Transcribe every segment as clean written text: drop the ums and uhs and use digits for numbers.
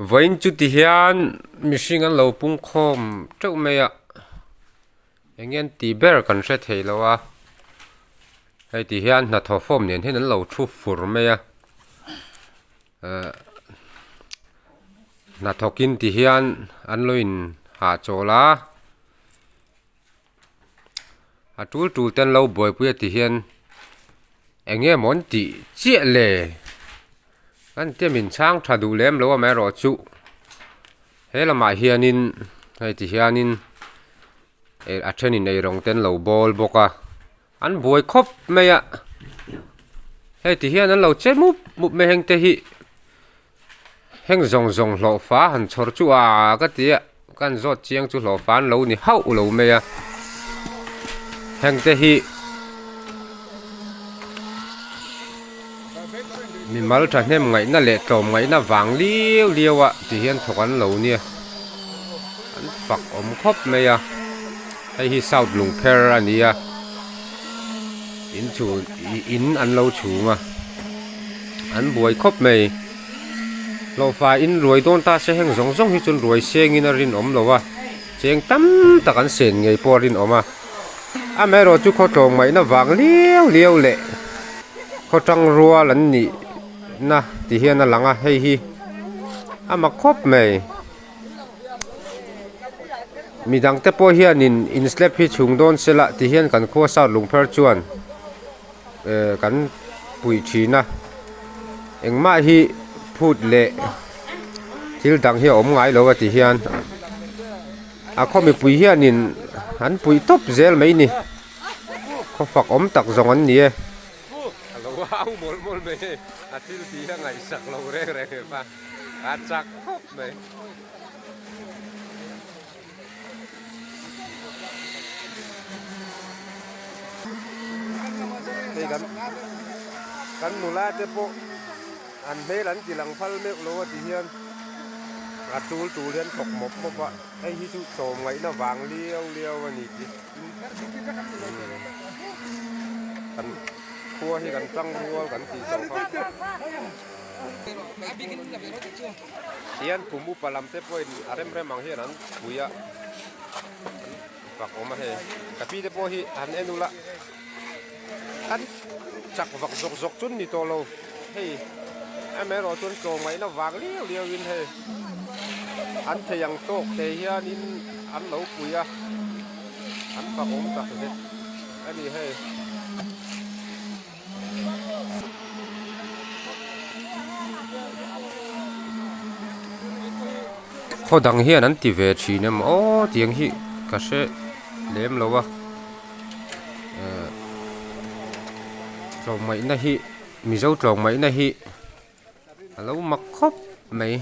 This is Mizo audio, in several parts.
Vawiin chuti hian mihring an lo pung khawm teuh mai a eng nge an tih ber kan hre thei lo a hei ti hian hnathawh form nen hian an lo thu fur mai a ehh hnathawkin ti hian an lo in hahchawl a. A tul tul te an lo buaipui a ti hian eng nge maw an tih chiah le an tia min chhang tha duh lem lo amaherawhchu he lamah hianin hei ti hianin eh a thenin eirawng te an lo bawl bawk a an buai khawp mai a hei ti hian an lo che mup mup mai heng te hi. Heng zawng zawng hlawhfa han chhawr chu a ka ti a, ka han zawt chiang chu hlawhfa an lo ni hauh lo mai a, heng te hi mimal thahnem ngaihna leh tlawm ngaihna vang liau liau a ti hian thawk an lo nia, an fak awm khawp mai a, hei hi south lungpher a ni a, in chhun in an lo chhung a. An buai khawp mai. Hlawhfa in ruai dawn ta se heng zawng zawng hi chuan ruai sengin a rinawm lo a, cheng tam tak an sen ngei pawh a rinawm a. Amaherawh chu khaw tlawng ngaihna vang liau liau leh khaw tang rual an nih na ti hian a lang a, hei hi a mak khawp mai. Midang te pawh hianin in slab hi chhung dawn se lah ti hian kan khua south lungpher chuan. eh kan puih thin a engmah hi phut leh thil dang hi a awm ngai lo a ti hian a khaw mipui hianin an puih tawp zel mai ni khaw fak awm tak zawng an ni e. Hei kan kan nula te pawh an hmel an ti lang phal meuh lo a ti hian a tul tul hian thawk mawp mawp a hei hi chu tlawm ngaihna vang liau liau a ni tih kan khua hi kan tang rual kan tih tawh kha. Hian kum upa lam te pawhin a rem rem ang hian an pui a an fak awm a hei ka pi te pawh hi han en ula an chak vak zawk zawk chu an ni tawh lo hei amaherawh chuan tlawmngaihna vang liau liau in hei an thei ang tawk te hianin an lo pui a an fak awm tak zet a ni hei. Khaw dang hian an ti ve thin em aw tiang hi ka hre lem lo a ehh tlawmngaihna hi mizo tlawmngaihna hi a lo mak khawp mai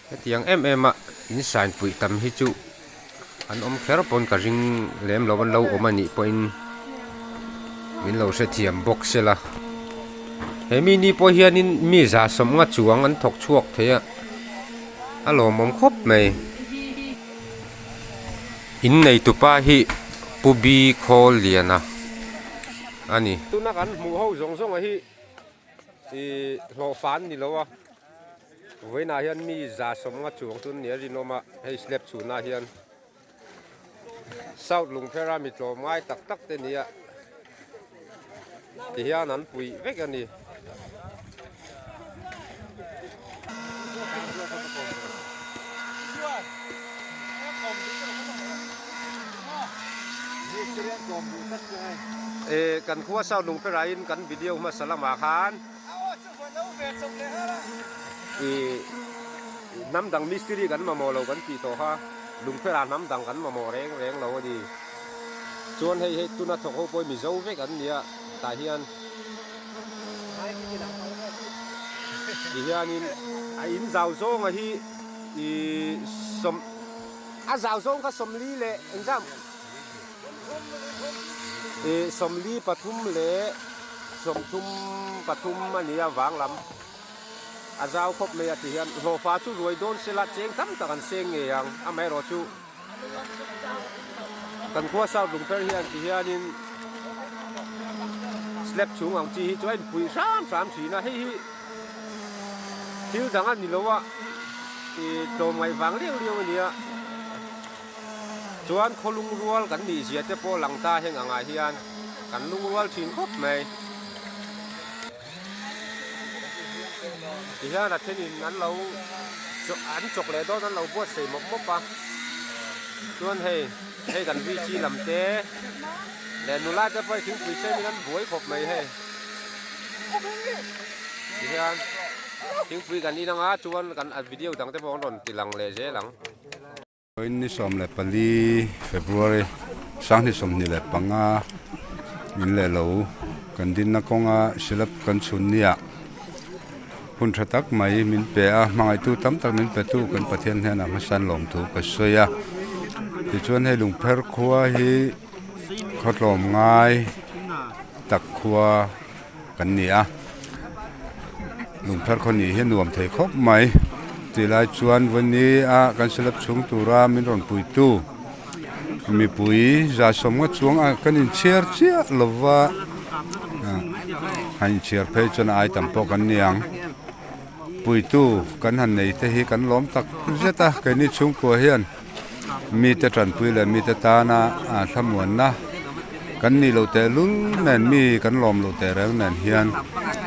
hetiang em em a in sign puih tam hi chu an awm kher pawn ka ring lem lo an lo awm a nih pawhin min lo hrethiam bawk se la he mi ni pawh hianin mi za sawmnga chuang an thawk chhuak thei a a lawmawm khawp mai in nei tupa hi pu bi khawl lian a a ni. Tuna kan hmuh ho zawng zawng a hi Ih hlawhfa an ni lo a vawiinah hian mi 150 chuang chu an ni a rinawm a hei slab chhunah hian south lungphera mi tlawm ngai tak tak te nia ti hian an puih vek a ni. Eh kan khua south lungphera in kan video hmasa lamah khan ih hnam dang mistiri kan mamawh lo kan tih tawh kha lungphera hnam dang kan mamawh reng reng lo a ni chuan hei hei tuna thawk ho pawh hi mizo vek an nia tah hian ti hianin a in zau zawnga hi ih sawm a zau zawng kha sawmli leh engzam Ih 43 leh 33 a nia vang lam a zau khawp mai a ti hian hlawhfa chu ruai dawn sela cheng tam tak an seng ngei ang amaherawh chu kan khua south lungpher hian ti hianin slab chhung ang chi hi chu a inpuih hram hram thin a hei hi. Thil dang a ni lo a, ih tlawmngaih vang liau liau a nia. Chuan khaw lungrual kan nih zia te pawh lang ta heng angah hian kan lungrual thin khawp mai. Tihian a thenin an lo an chawk leh dawn an lo buatsaih mawp mawp a. Chuan hei hei kan VC lam te leh nula te pawh thingpui semin an buai khawp mai hei. Tihian thingpui kan in anga chuan kan video dang te pawh an rawn ti lang leh zel ang. Ni 14 February 2025 in leh lo kan dinna kawnga silap kan chhun nia hun tha tak mai min pe a hmangaihtu tam tak min pe tu kan Pathian hnenah hmasan lawm thu ka sawi a tichuan hei lungpher khua hi khawtlawm ngai tak khua kan ni a lungpher khaw nih hi a nuam thei khawp mai tih lai chuan vawni a kan slab chhung tura min rawn puitu mipui za sawm nga chuang a kan inchhiar chiah lova a inchhiar phei chuan a ai tam pawh kan ni ang puitu kan han nei te hi kan lawm tak zet a keini chhungkua hian. Mite tanpui leh mite tana thlamuanna kan nih loh tehlul nen mi kan lawm loh teh reng nen hian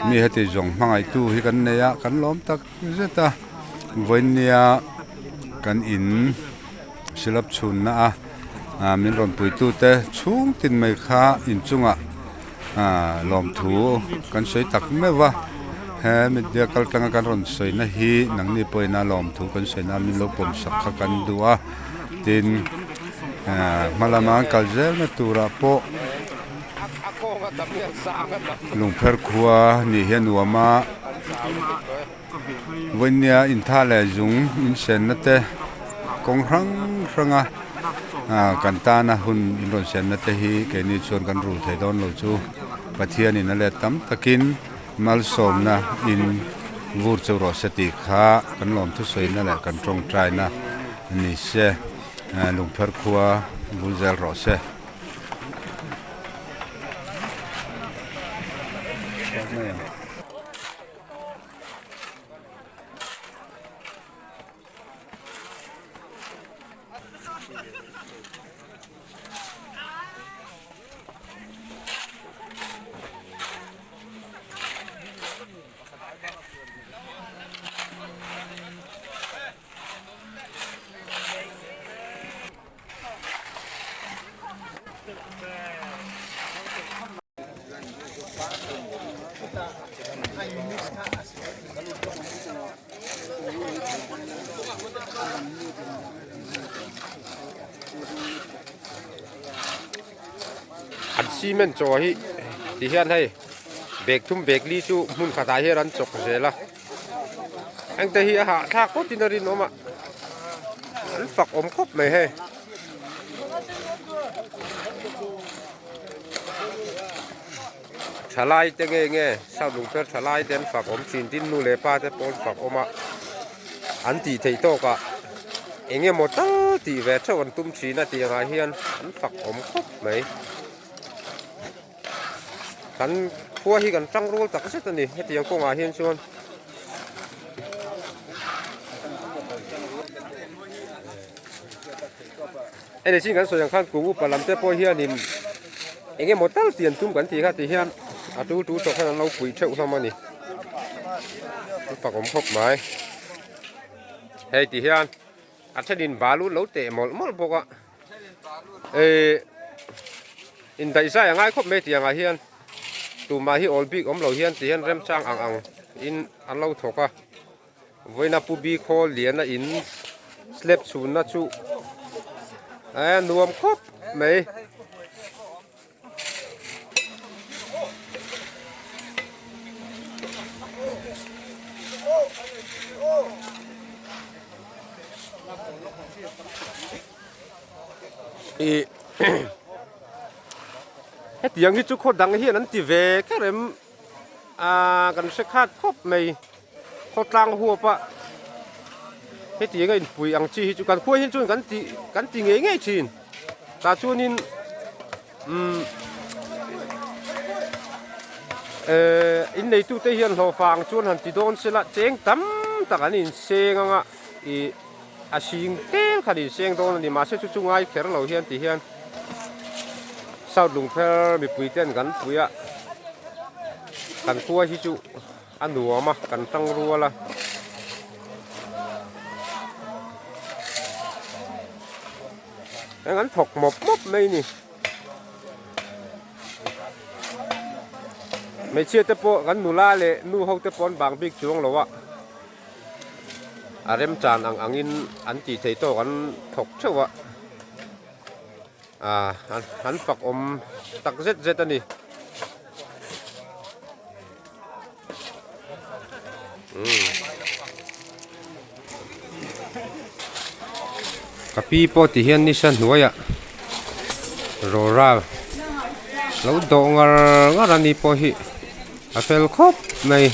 mi heti zawng hmangaihtu hi kan nei a kan lawm tak zet a vawinia kan in silap chhunna a min rawn puitute chhung tin mai kha inchungah. Lawmthu kan sawi tak meuh va, he media kal tanga kan rawn sawina hi nangni pawhin a lawmthu kan sawina min lo pawm sak kha kan duh a, tin hma lama an kal zelna turah pawh lungpher khua nih hi a nuam a, vawinia intha leh zung insenna te kawng hrang hrang a. Kan tana hun inrawn siamna te hi keini chuan kan rul thei dawn lo chu Pathianin a let tam takin malsawmna in vur cheu rawh se tih kha kan lawm thusawina leh kan tawngtaina a ni se lungpher khua bul zel rawh se. An cement chaw hi ti hian hei bag thum bag li chu hmun khatah hian an chawk zel a hengte hi a hahthlak phawtin a rinawm a an fak awm khawp mai hei. Thalai te nge nge South Lungpher thalai te an fak awm thin tin nu leh pa te pawh an fak awm a an tih theih tawk ah eng emaw tal tih ve theuh an tum thin a tih angah hian an fak awm khawp mai kan khua hi kan tang rual tak zet a ni hetiang kawngah hian chuan. Hei chin kan sawi ang khan kum upa lam te pawh hianin eng emaw tal tian tum kan tih kha ti hian a tu tu tawk hian an lo pui theuh hlawm a ni an fak awm khawp mai hei ti hian a thenin balu lo teh mawlh mawlh bawk a eh indaihzai a ngai khawp mai tiang ah hian tumah hi awl bik awm lo hian ti hian remchang ang ang in an lo thawk a. Vawiina Pu Bi khawl liana in slab chhunna chu a nuam khawp mai. Ih hetiang hi chu khaw dang hian an ti ve kher em ah kan hre khat khawp mai. Khawtlang huap a hetiang a inpui ang chi hi chu kan khua hi chuan kan tih kan ti ngei ngei thin tah chuanin umm ehh in neitute hian hlawhfa ang chuan han ti dawn se la cheng tam tak an inseng anga ih a sing tel khan inseng dawn a ni mahse chu chu ngai kher lo hian ti hian South Lungpher mipui ten kan pui a kan khua hi chu a nuam a kan tang rual a. Eng an thawk mawp mawp mai ni. Hmeichhia te pawh kan nula leh nu ho te pawh an bang bik chuang lo a, a remchan ang angin an tih theih tawk an thawk theuh a, ah an fak awm tak zet zet a ni. Ka pi pawh ti hian nisa hnuaiah rawra lo dawh ngar ngar a ni pawh hi a fel khawp mai.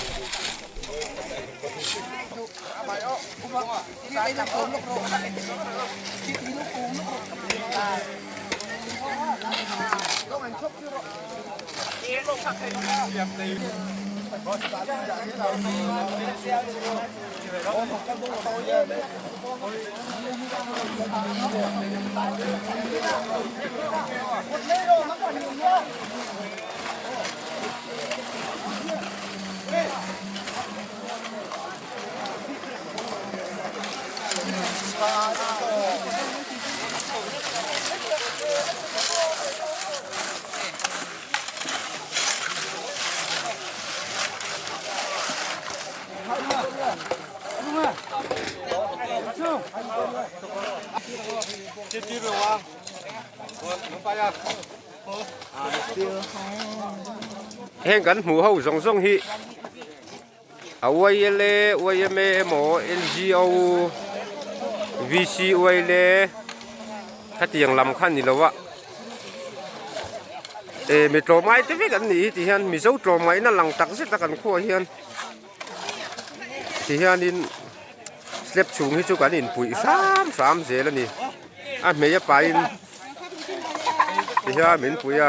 Heng kan hmuh ho zawng zawng hi A YLA, YMA emaw NGO, VC YLA khatiang lam kha ni lo a eh mi tlawmngai te vek an nih hi ti hian Mizo tlawmngaihna lang tak zet a kan khuaah hian ti hianin slab chhung hi chu kan inpuih hram hram zel a ni a hmei a pahin ti hian min pui a.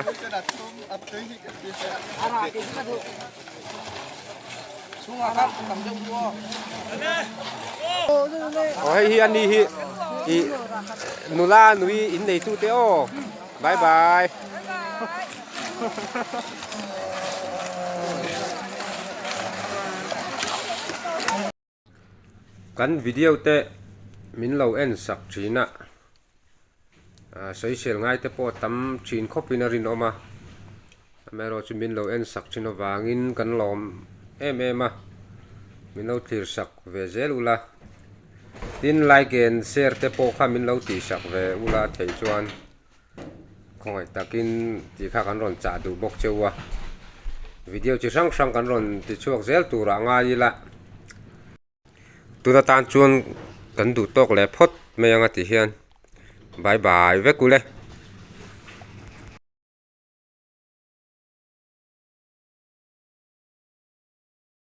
Aw hei hi ani hi ih nula nui in nei tu te aw bye bye. Kan video te min lo en sak thin a, sawisel ngai te pawh tam thin khawp in a rinawm a, amaherawh chu min lo en sak thin avangin kan lawm em em a, min lo thlir sak ve zel ula, tin like and share te pawh kha min lo tih sak ve ula theih chuan. Khawngaih takin tih kha kan rawn chah duh bawk cheu a, video chi hrang hrang kan rawn ti chhuak zel turah ngai ila, tun atan chuan kan duh tawk leh phawt mai anga ti hian bye bye vek ule.